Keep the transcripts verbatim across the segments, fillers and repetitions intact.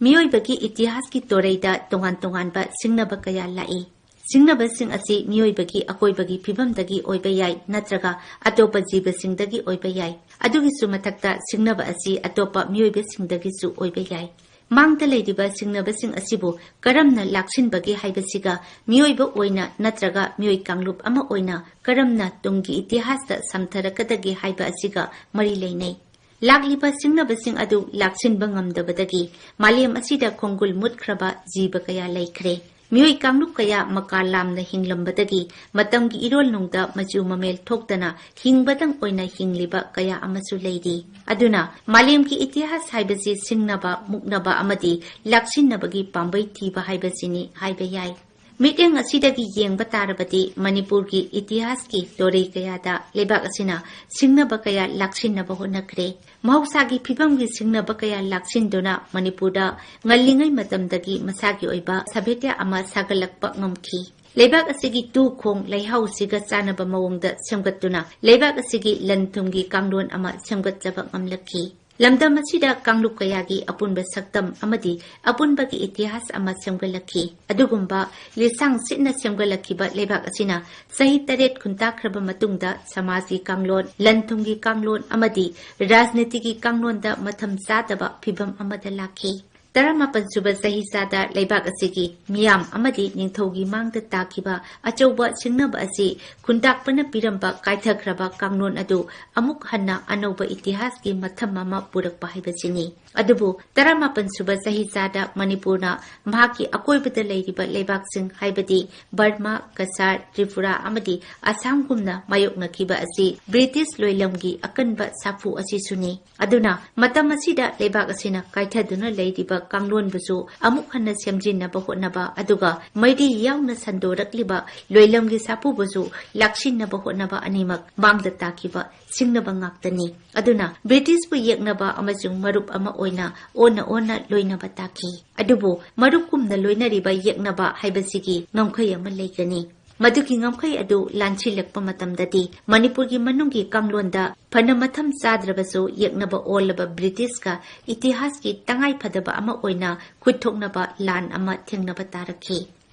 ꯃꯤꯑꯣꯏꯕꯒꯤ ꯏꯇꯤꯍꯥꯁꯀꯤ ꯇꯣꯔꯩꯗ ꯇꯣꯉꯥꯟ ꯇꯣꯉꯥꯟꯕ ꯁꯤꯡꯅꯕ ꯀꯌꯥ ꯂꯥꯛꯏ꯫ ꯁꯤꯡꯅꯕꯁꯤꯡ ꯑꯁꯤ ꯃꯤꯑꯣꯏꯕꯒꯤ ꯑꯀꯣꯏꯕꯒꯤ ꯐꯤꯕꯝꯗꯒꯤ ꯑꯣꯏꯕ ꯌꯥꯏ, ꯅꯠꯇ꯭ꯔꯒ ꯑꯇꯣꯞꯄ ꯖꯤꯕꯁꯤꯡꯗꯒꯤ ꯑꯣꯏꯕ ꯌꯥꯏ꯫ ꯑꯗꯨꯒꯤꯁꯨ ꯃꯊꯛꯇ, ꯁꯤꯡꯅꯕ ꯑꯁꯤ ꯑꯇꯣꯞꯄ ꯃꯤꯑꯣꯏꯕꯁꯤꯡꯗꯒꯤꯁꯨ ꯑꯣꯏꯕ ꯌꯥꯏ꯫ ꯃꯥꯡꯗ ꯂꯩꯔꯤꯕ ꯁꯤꯡꯅꯕꯁꯤꯡ ꯑꯁꯤꯕꯨ ꯀꯔꯝꯅ ꯂꯥꯛꯁꯤꯟꯕꯒꯦ ꯍꯥꯏꯕꯁꯤꯒ, ꯃꯤꯑꯣꯏꯕ ꯑꯣꯏꯅ ꯅꯠꯇ꯭ꯔꯒ ꯃꯤꯑꯣꯏ ꯀꯥꯡꯂꯨꯞ ꯑꯃ ꯑꯣꯏꯅ ꯀꯔꯝꯅ ꯇꯨꯡꯒꯤ ꯏꯇꯤꯍꯥꯁꯇ ꯁꯝꯊꯔꯛꯀꯗꯒꯦ ꯍꯥꯏꯕ ꯑꯁꯤꯒ ꯃꯔꯤ ꯂꯩꯅꯩ꯫ ꯂꯥꯛꯂꯤꯕ ꯁꯤꯡꯅꯕꯁꯤꯡ ꯑꯗꯨ ꯂꯥꯛꯁꯤꯟꯕ ꯉꯝꯗꯕꯗꯒꯤ ꯃꯥꯂꯦꯝ ꯑꯁꯤꯗ ꯈꯣꯡꯒꯨꯜ ꯃꯨꯠꯈ꯭ꯔꯕ ꯖꯤꯕ ꯀꯌꯥ ꯂꯩꯈ꯭ꯔꯦ꯫ ꯃꯤꯑꯣꯏ ꯀꯥꯡꯂꯨꯞ ꯀꯌꯥ ꯃꯀꯥ ꯂꯥꯝꯅ ꯍꯤꯡꯂꯝꯕꯗꯒꯤ ꯃꯇꯝꯒꯤ ꯏꯔꯣꯜꯅꯨꯡꯗ ꯃꯆꯨ ꯃꯃꯦꯜ ꯊꯣꯛꯇꯅ ꯍꯤꯡꯕꯗꯪ ꯑꯣꯏꯅ ꯍꯤꯡꯂꯤꯕ ꯀꯌꯥ ꯑꯃꯁꯨ ꯂꯩꯔꯤ꯫ ꯑꯗꯨꯅ ꯃꯥꯂꯦꯝꯒꯤ ꯏꯇꯤꯍꯥꯁ ꯍꯥꯏꯕꯁꯤ ꯁꯤꯡꯅꯕ, ꯃꯨꯛꯅꯕ ꯑꯃꯗꯤ ꯂꯥꯛꯁꯤꯟꯅꯕꯒꯤ ꯄꯥꯝꯕꯩ ꯊꯤꯕ ꯍꯥꯏꯕꯁꯤꯅꯤ ꯍꯥꯏꯕ ꯌꯥꯏ꯫ ꯃꯤꯠꯌꯦꯡ ꯑꯁꯤꯗꯒꯤ ꯌꯦꯡꯕ ꯇꯥꯔꯕꯗꯤ, ꯃꯅꯤꯄꯨꯔꯒꯤ ꯏꯇꯤꯍꯥꯁꯀꯤ ꯇꯣꯔꯩ ꯀꯌꯥꯗ ꯂꯩꯕꯥꯛ ꯑꯁꯤꯅ ꯁꯤꯡꯅꯕ ꯀꯌꯥ ꯂꯥꯛꯁꯤꯟꯅꯕ ꯍꯣꯠꯅꯈ꯭ꯔꯦ꯫ ꯃꯍꯧꯁꯥꯒꯤ ꯐꯤꯕꯝꯒꯤ ꯁꯤꯡꯅꯕ ꯀꯌꯥ ꯂꯥꯛꯁꯤꯟꯗꯨꯅ ꯃꯅꯤꯄꯨꯔꯗ ꯉꯜꯂꯤꯉꯩ ꯃꯇꯝꯗꯒꯤ ꯃꯁꯥꯒꯤ ꯑꯣꯏꯕ ꯁꯥꯕꯦꯇ꯭ꯌ ꯑꯃ ꯁꯥꯒꯠꯂꯛꯄ ꯉꯝꯈꯤ꯫ ꯂꯩꯕꯥꯛ ꯑꯁꯤꯒꯤ ꯇꯨ ꯈꯣꯡ ꯂꯩꯍꯥꯎꯁꯤꯒ ꯆꯥꯟꯅꯕ ꯃꯑꯣꯡꯗ ꯁꯦꯝꯒꯠꯇꯨꯅ ꯂꯩꯕꯥꯛ ꯑꯁꯤꯒꯤ ꯂꯟ ꯊꯨꯝꯒꯤ ꯀꯥꯡꯂꯣꯟ ꯑꯃ ꯁꯦꯝꯒꯠꯆꯕ ꯉꯝꯂꯛꯈꯤ꯫ ꯂꯝꯗꯝ ꯑꯁꯤꯗ ꯀꯥꯡꯂꯨꯞ ꯀꯌꯥꯒꯤ ꯑꯄꯨꯟꯕ ꯁꯛꯇꯝ ꯑꯃꯗꯤ ꯑꯄꯨꯟꯕꯒꯤ ꯏꯇꯤꯍꯥꯁ ꯑꯃ ꯁꯦꯝꯒꯠꯂꯛꯈꯤ꯫ ꯑꯗꯨꯒꯨꯝꯕ ꯂꯤꯁꯥꯡ ꯁꯤꯠꯅ ꯁꯦꯝꯒꯠꯂꯛꯈꯤꯕ ꯂꯩꯕꯥꯛ ꯑꯁꯤꯅ ꯆꯍꯤ ꯇꯔꯦꯠ ꯈꯨꯟꯇꯥꯈ꯭ꯔꯕ ꯃꯇꯨꯡꯗ ꯁꯃꯥꯖꯒꯤ ꯀꯥꯡꯂꯣꯟ, ꯂꯟ ꯊꯨꯝꯒꯤ ꯀꯥꯡꯂꯣꯟ ꯑꯃꯗꯤ ꯔꯥꯖꯅꯤꯇꯤꯒꯤ ꯀꯥꯡꯂꯣꯟꯗ ꯃꯊꯝ ꯆꯥꯗꯕ ꯐꯤꯕꯝ ꯑꯃꯗ ꯂꯥꯛꯈꯤ꯫ ꯇꯔꯥꯃꯥꯄꯟ ꯁꯨꯕ ꯆꯍꯤꯆꯥꯗ ꯂꯩꯕꯥꯛ ꯑꯁꯤꯒꯤ ꯃꯤꯌꯥꯝ ꯑꯃꯗꯤ ꯅꯤꯡꯊꯧꯒꯤ ꯃꯥꯡꯗ ꯇꯥꯈꯤꯕ ꯑꯆꯧꯕ ꯁꯤꯡꯅꯕ ꯑꯁꯤ ꯈꯨꯟꯇꯥꯛꯄꯅ ꯄꯤꯔꯝꯕ ꯀꯥꯏꯊꯈ꯭ꯔꯕ ꯀꯥꯡꯂꯣꯟ ꯑꯗꯨ ꯑꯃꯨꯛ ꯍꯟꯅ ꯑꯅꯧꯕ ꯏꯇꯤꯍꯥꯁꯀꯤ ꯃꯊꯝ ꯑꯃ ꯄꯨꯔꯛꯄ ꯍꯥꯏꯕꯁꯤꯅꯤ꯫ ꯑꯗꯨꯕꯨ ꯇꯔꯥꯃꯥꯄꯟ ꯁꯨꯕ ꯆꯍꯤꯆꯥꯗ ꯃꯅꯤꯄꯨꯔꯅ ꯃꯍꯥꯛꯀꯤ ꯑꯀꯣꯏꯕꯗ ꯂꯩꯔꯤꯕ ꯂꯩꯕꯥꯛꯁꯤꯡ, ꯍꯥꯏꯕꯗꯤ ꯕꯔꯃꯥ, ꯀꯁꯥꯔ, ꯇ꯭ꯔꯤꯄꯨꯔꯥ ꯑꯃꯗꯤ ꯑꯁꯥꯝꯒꯨꯝꯅ ꯃꯥꯌꯣꯛꯅꯈꯤꯕ ꯑꯁꯤ ꯕ꯭ꯔꯤꯇꯤꯁ ꯂꯣꯏꯂꯝꯒꯤ ꯑꯀꯟꯕ ꯁꯥꯐꯨ ꯑꯁꯤꯁꯨꯅꯤ꯫ ꯑꯗꯨꯅ ꯃꯇꯝ ꯑꯁꯤꯗ ꯂꯩꯕꯥꯛ ꯑꯁꯤꯅ ꯀꯥꯏꯊꯗꯨꯅ ꯂꯩꯔꯤꯕ ꯀꯥꯡꯂꯣꯟꯕꯨꯁꯨ ꯑꯃꯨꯛ ꯍꯟꯅ ꯁꯦꯝꯖꯤꯟꯅꯕ ꯍꯣꯠꯅꯕ, ꯑꯗꯨꯒ ꯃꯩꯔꯤ ꯌꯥꯎꯅ ꯁꯟꯗꯣꯔꯛꯂꯤꯕ ꯂꯣꯏꯂꯝꯒꯤ ꯁꯥꯐꯨꯕꯨꯁꯨ ꯂꯥꯛꯁꯤꯟꯅꯕ ꯍꯣꯠꯅꯕ ꯑꯅꯤꯃꯛ ꯃꯥꯡꯗ ꯇꯥꯈꯤꯕ ꯁꯤꯡꯅꯕ ꯉꯥꯛꯇꯅꯤ꯫ ꯑꯗꯨꯅ ꯕ꯭ꯔꯤꯇꯤꯁꯄꯨ ꯌꯦꯛꯅꯕ ꯑꯃꯁꯨꯡ ꯃꯔꯨꯞ ꯑꯃ ꯑꯣꯏꯅ ꯑꯣꯟꯅ ꯑꯣꯟꯅ ꯂꯣꯏꯅꯕ ꯇꯥꯈꯤ꯫ ꯑꯗꯨꯕꯨ ꯃꯔꯨꯞꯀꯨꯝꯅ ꯂꯣꯏꯅꯔꯤꯕ ꯌꯦꯛꯅꯕ ꯍꯥꯏꯕꯁꯤꯒꯤ ꯉꯝꯈꯩ ꯑꯃ ꯂꯩꯒꯅꯤ꯫ ꯃꯗꯨꯒꯤ ꯉꯝꯈꯩ ꯑꯗꯨ ꯂꯥꯟꯁꯤꯜꯂꯛꯄ ꯃꯇꯝꯗꯗꯤ ꯃꯅꯤꯄꯨꯔꯒꯤ ꯃꯅꯨꯡꯒꯤ ꯀꯥꯡꯂꯣꯟꯗ ꯐꯅ ꯃꯊꯝ ꯆꯥꯗ꯭ꯔꯕꯁꯨ ꯌꯦꯛꯅꯕ ꯑꯣꯜꯂꯕ ꯕ꯭ꯔꯤꯇꯤꯁꯀ ꯏꯇꯤꯍꯥꯁꯀꯤ ꯇꯉꯥꯏ ꯐꯗꯕ ꯑꯃ ꯑꯣꯏꯅ ꯈꯨꯠ ꯊꯣꯛꯅꯕ ꯂꯥꯟ ꯑꯃ ꯊꯦꯡꯅꯕ ꯇꯥꯔꯛꯈꯤ꯫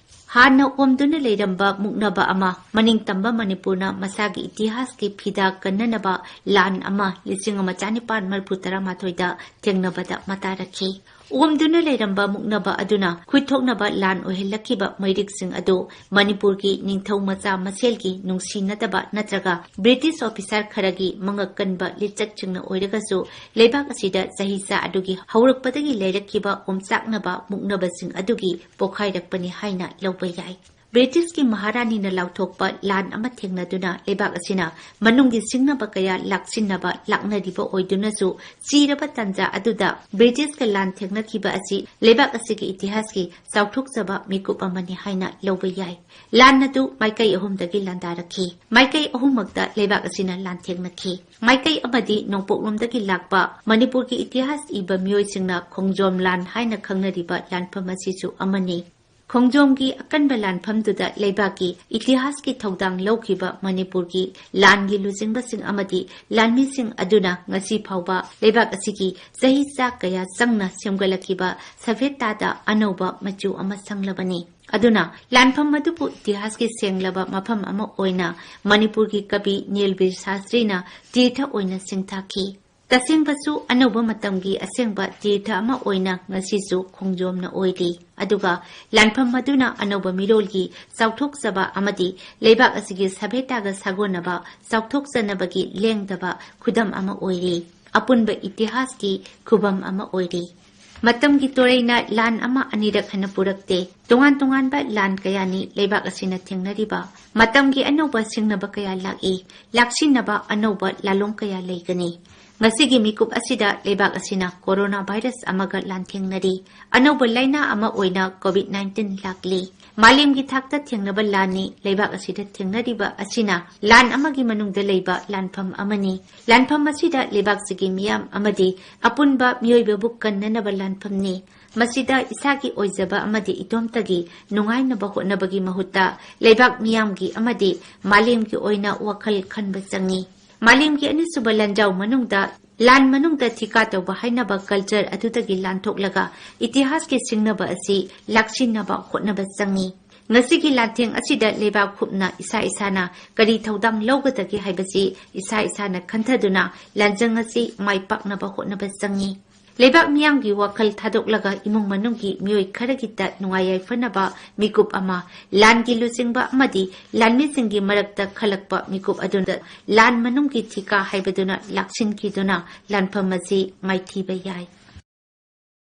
ꯍꯥꯟꯅ ꯑꯣꯝꯗꯨꯅ ꯂꯩꯔꯝꯕ ꯃꯨꯛꯅꯕ ꯑꯃ ꯃꯅꯤꯡ ꯇꯝꯕ ꯃꯅꯤꯄꯨꯔꯅ ꯃꯁꯥꯒꯤ ꯏꯇꯤꯍꯥꯁꯀꯤ ꯐꯤꯗꯥ ꯀꯟꯅꯅꯕ ꯂꯥꯟ ꯑꯃ ꯂꯤꯁꯤꯡ ꯑꯃ ꯆꯥꯅꯤꯄꯥꯟ ꯃꯔꯤꯐꯨ ꯇꯔꯥꯃꯥꯊꯣꯏꯗ ꯊꯦꯡꯅꯕꯗ ꯃꯇꯥꯔꯛꯈꯤ꯫ ꯑꯣꯝꯗꯨꯅ ꯂꯩꯔꯝꯕ ꯃꯨꯛꯅꯕ ꯑꯗꯨꯅ ꯈꯨꯠ ꯊꯣꯛꯅꯕ ꯂꯥꯟ ꯑꯣꯏꯍꯜꯂꯛꯈꯤꯕ ꯃꯩꯔꯤꯛꯁꯤꯡ ꯑꯗꯨ ꯃꯅꯤꯄꯨꯔꯒꯤ ꯅꯤꯡꯊꯧ ꯃꯆꯥ ꯃꯁꯦꯜꯒꯤ ꯅꯨꯡꯁꯤꯅꯗꯕ ꯅꯠꯇ꯭ꯔꯒ ꯕ꯭ꯔꯤꯇꯤꯁ ꯑꯣꯐꯤꯁꯥꯔ ꯈꯔꯒꯤ ꯃꯉꯛ ꯀꯟꯕ ꯂꯤꯆꯠꯁꯤꯡꯅ ꯑꯣꯏꯔꯒꯁꯨ, ꯂꯩꯕꯥꯛ ꯑꯁꯤꯗ ꯆꯍꯤꯆꯥ ꯑꯗꯨꯒꯤ ꯍꯧꯔꯛꯄꯗꯒꯤ ꯂꯩꯔꯛꯈꯤꯕ ꯑꯣꯝꯆꯥꯛꯅꯕ ꯃꯨꯛꯅꯕꯁꯤꯡ ꯑꯗꯨꯒꯤ ꯄꯣꯈꯥꯏꯔꯛꯄꯅꯤ ꯍꯥꯏꯅ ꯂꯧꯕ ꯌꯥꯏ꯫ ꯕ꯭ꯔꯤꯇꯤꯁꯀꯤ ꯃꯍꯥꯔꯥꯅꯤꯅ ꯂꯥꯎꯊꯣꯛꯄ ꯂꯥꯟ ꯑꯃ ꯊꯦꯡꯅꯗꯨꯅ ꯂꯩꯕꯥꯛ ꯑꯁꯤꯅ ꯃꯅꯨꯡꯒꯤ ꯁꯤꯡꯅꯕ ꯀꯌꯥ ꯂꯥꯛꯁꯤꯟꯅꯕ ꯂꯥꯛꯅꯔꯤꯕ ꯑꯣꯏꯗꯨꯅꯁꯨ, ꯆꯤꯔꯕ ꯇꯥꯟꯖꯥ ꯑꯗꯨꯗ ꯕ꯭ꯔꯤꯇꯤꯁꯀ ꯂꯥꯟ ꯊꯦꯡꯅꯈꯤꯕ ꯑꯁꯤ ꯂꯩꯕꯥꯛ ꯑꯁꯤꯒꯤ ꯏꯇꯤꯍꯥꯁꯀꯤ ꯆꯥꯎꯊꯣꯛꯆꯕ ꯃꯤꯀꯨꯞ ꯑꯃꯅꯤ ꯍꯥꯏꯅ ꯂꯧꯕ ꯌꯥꯏ꯫ ꯂꯥꯟ ꯑꯗꯨ ꯃꯥꯏꯀꯩ ꯑꯍꯨꯝꯗꯒꯤ ꯂꯥꯟꯗꯥꯔꯛꯈꯤ꯫ ꯃꯥꯏꯀꯩ ꯑꯍꯨꯝꯃꯛꯇ ꯂꯩꯕꯥꯛ ꯑꯁꯤꯅ ꯂꯥꯟ ꯊꯦꯡꯅꯈꯤ꯫ ꯃꯥꯏꯀꯩ ꯑꯃꯗꯤ ꯅꯣꯡꯄꯣꯛꯂꯣꯝꯗꯒꯤ ꯂꯥꯛꯄ ꯃꯅꯤꯄꯨꯔꯒꯤ ꯏꯇꯤꯍꯥꯁ ꯏꯕ ꯃꯤꯑꯣꯏꯁꯤꯡꯅ ꯈꯣꯡꯖꯣꯝ ꯂꯥꯟ ꯍꯥꯏꯅ ꯈꯪꯅꯔꯤꯕ ꯂꯥꯟꯐꯝ ꯑꯁꯤꯁꯨ ꯑꯃꯅꯤ꯫ ꯈꯣꯡꯖꯣꯝꯒꯤ ꯑꯀꯟꯕ ꯂꯥꯟꯐꯝꯗꯨꯗ ꯂꯩꯕꯥꯛꯀꯤ ꯏꯇꯤꯍꯥꯁꯀꯤ ꯊꯧꯗꯥꯡ ꯂꯧꯈꯤꯕ ꯃꯅꯤꯄꯨꯔꯒꯤ ꯂꯥꯟꯒꯤ ꯂꯨꯆꯤꯡꯕꯁꯤꯡ ꯑꯃꯗꯤ ꯂꯥꯟꯃꯤꯁꯤꯡ ꯑꯗꯨꯅ ꯉꯁꯤ ꯐꯥꯎꯕ ꯂꯩꯕꯥꯛ ꯑꯁꯤꯒꯤ ꯆꯍꯤ ꯆꯥ ꯀꯌꯥ ꯆꯪꯅ ꯁꯦꯝꯒꯠꯂꯛꯈꯤꯕ ꯁꯚꯦꯇꯥꯗ ꯑꯅꯧꯕ ꯃꯆꯨ ꯑꯃ ꯁꯪꯂꯕꯅꯤ꯫ ꯑꯗꯨꯅ ꯂꯥꯟꯐꯝ ꯑꯗꯨꯕꯨ ꯏꯇꯤꯍꯥꯁꯀꯤ ꯁꯦꯡꯂꯕ ꯃꯐꯝ ꯑꯃ ꯑꯣꯏꯅ ꯃꯅꯤꯄꯨꯔꯒꯤ ꯀꯕꯤ ꯅꯤꯜꯕꯤꯔ ꯁꯥꯁꯇ꯭ꯔꯤꯅ ꯇꯤꯔꯊ ꯑꯣꯏꯅ ꯁꯤꯡꯊꯥꯈꯤ꯫ ꯇꯁꯦꯡꯕꯁꯨ ꯑꯅꯧꯕ ꯃꯇꯝꯒꯤ ꯑꯁꯦꯡꯕ ꯇꯤꯔꯊ ꯑꯃ ꯑꯣꯏꯅ ꯉꯁꯤꯁꯨ ꯈꯣꯡꯖꯣꯝꯅ ꯑꯣꯏꯔꯤ꯫ ꯑꯗꯨꯒ ꯂꯥꯟꯐꯝ ꯑꯗꯨꯅ ꯑꯅꯧꯕ ꯃꯤꯔꯣꯜꯒꯤ ꯆꯥꯎꯊꯣꯛꯆꯕ ꯑꯃꯗꯤ ꯂꯩꯕꯥꯛ ꯑꯁꯤꯒꯤ ꯁꯚꯦꯇꯥꯒ ꯁꯥꯒꯣꯟꯅꯕ ꯆꯥꯎꯊꯣꯛꯆꯅꯕꯒꯤ ꯂꯦꯡꯗꯕ ꯈꯨꯗꯝ ꯑꯃ ꯑꯣꯏꯔꯤ꯫ ꯑꯄꯨꯟꯕ ꯏꯇꯤꯍꯥꯁꯀꯤ ꯈꯨꯕꯝ ꯑꯃ ꯑꯣꯏꯔꯤ꯫ ꯃꯇꯝꯒꯤ ꯇꯣꯔꯩꯅ ꯂꯥꯟ ꯑꯃ ꯑꯅꯤꯔꯛ ꯍꯟꯅ ꯄꯨꯔꯛꯇꯦ꯫ ꯇꯣꯉꯥꯟ ꯇꯣꯉꯥꯟꯕ ꯂꯥꯟ ꯀꯌꯥꯅꯤ ꯂꯩꯕꯥꯛ ꯑꯁꯤꯅ ꯊꯦꯡꯅꯔꯤꯕ꯫ ꯃꯇꯝꯒꯤ ꯑꯅꯧꯕ ꯁꯤꯡꯅꯕ ꯀꯌꯥ ꯂꯥꯛꯏ꯫ ꯂꯥꯛꯁꯤꯟꯅꯕ ꯑꯅꯧꯕ ꯂꯥꯂꯣꯡ ꯀꯌꯥ ꯂꯩꯒꯅꯤ꯫ ꯉꯁꯤꯒꯤ ꯃꯤꯀꯨꯞ ꯑꯁꯤꯗ ꯂꯩꯕꯥꯛ ꯑꯁꯤꯅ ꯀꯣꯔꯣꯅꯥ ꯚꯥꯏꯔꯁ ꯑꯃꯒ ꯂꯥꯟꯊꯦꯡꯅꯔꯤ꯫ ꯑꯅꯧꯕ ꯂꯥꯏꯅꯥ ꯑꯃ ꯑꯣꯏꯅ ꯀꯣꯚꯤꯗ ꯅꯥꯏꯟꯇꯤꯟ ꯂꯥꯛꯂꯤ꯫ ꯃꯥꯂꯦꯝꯒꯤ ꯊꯥꯛꯇ ꯊꯦꯡꯅꯕ ꯂꯥꯟꯅꯤ ꯂꯩꯕꯥꯛ ꯑꯁꯤꯗ ꯊꯦꯡꯅꯔꯤꯕ ꯑꯁꯤꯅ ꯂꯥꯟ ꯑꯃꯒꯤ ꯃꯅꯨꯡꯗ ꯂꯩꯕ ꯂꯥꯟꯐꯝ ꯑꯃꯅꯤ꯫ ꯂꯥꯟꯐꯝ ꯑꯁꯤꯗ ꯂꯩꯕꯥꯛꯁꯤꯒꯤ ꯃꯤꯌꯥꯝ ꯑꯃꯗꯤ ꯑꯄꯨꯟꯕ ꯃꯤꯑꯣꯏꯕꯕꯨ ꯀꯟꯅꯅꯕ ꯂꯥꯟꯐꯝꯅꯤ꯫ ꯃꯁꯤꯗ ꯏꯁꯥꯒꯤ ꯑꯣꯏꯖꯕ ꯑꯃꯗꯤ ꯏꯇꯣꯝꯇꯒꯤ ꯅꯨꯡꯉꯥꯏꯅꯕ ꯍꯣꯠꯅꯕꯒꯤ ꯃꯍꯨꯠꯇ ꯂꯩꯕꯥꯛ ꯃꯤꯌꯥꯝꯒꯤ ꯑꯃꯗꯤ ꯃꯥꯂꯦꯝꯒꯤ ꯑꯣꯏꯅ ꯋꯥꯈꯜ ꯈꯟꯕ ꯆꯪꯏ꯫ ꯃꯥꯂꯦꯝꯒꯤ ꯑꯅꯤꯁꯨꯕ ꯂꯥꯟꯖꯥꯎ ꯃꯅꯨꯡꯗ ꯂꯥꯟ ꯃꯅꯨꯡꯗ ꯊꯤꯀꯥ ꯇꯧꯕ ꯍꯥꯏꯅꯕ ꯀꯜꯆꯔ ꯑꯗꯨꯗꯒꯤ ꯂꯥꯟꯊꯣꯛꯂꯒ ꯏꯇꯤꯍꯥꯁꯀꯤ ꯁꯤꯡꯅꯕ ꯑꯁꯤ ꯂꯥꯛꯁꯤꯟꯅꯕ ꯍꯣꯠꯅꯕ ꯆꯪꯏ꯫ ꯉꯁꯤꯒꯤ ꯂꯥꯟꯊꯦꯡ ꯑꯁꯤꯗ ꯂꯩꯕꯥꯛ ꯈꯨꯞꯅ ꯏꯁꯥ ꯏꯁꯥꯅ ꯀꯔꯤ ꯊꯧꯗꯥꯡ ꯂꯧꯒꯗꯒꯦ ꯍꯥꯏꯕꯁꯤ ꯏꯁꯥ ꯏꯁꯥꯅ ꯈꯟꯊꯗꯨꯅ ꯂꯥꯟꯖꯪ ꯑꯁꯤ ꯃꯥꯏ ꯄꯥꯛꯅꯕ ꯍꯣꯠꯅꯕ ꯆꯪꯏ꯫ ꯂꯩꯕꯥꯛ ꯃꯤꯌꯥꯝꯒꯤ ꯋꯥꯈꯜ ꯊꯥꯗꯣꯛꯂꯒ ꯏꯃꯨꯡ ꯃꯅꯨꯡꯒꯤ ꯃꯤꯑꯣꯏ ꯈꯔꯒꯤꯇ ꯅꯨꯡꯉꯥꯏ ꯌꯥꯏꯐꯅꯕ ꯃꯤꯀꯨꯞ ꯑꯃ, ꯂꯥꯟꯒꯤ ꯂꯨꯆꯤꯡꯕ ꯑꯃꯗꯤ ꯂꯥꯟꯃꯤꯁꯤꯡꯒꯤ ꯃꯔꯛꯇ ꯈꯜꯂꯛꯄ ꯃꯤꯀꯨꯞ ꯑꯗꯨꯗ ꯂꯥꯟ ꯃꯅꯨꯡꯒꯤ ꯊꯤꯀꯥ ꯍꯥꯏꯕꯗꯨꯅ ꯂꯥꯛꯁꯤꯟꯈꯤꯗꯨꯅ ꯂꯥꯟꯐꯝ ꯑꯁꯤ ꯃꯥꯏꯊꯤꯕ ꯌꯥꯏ꯫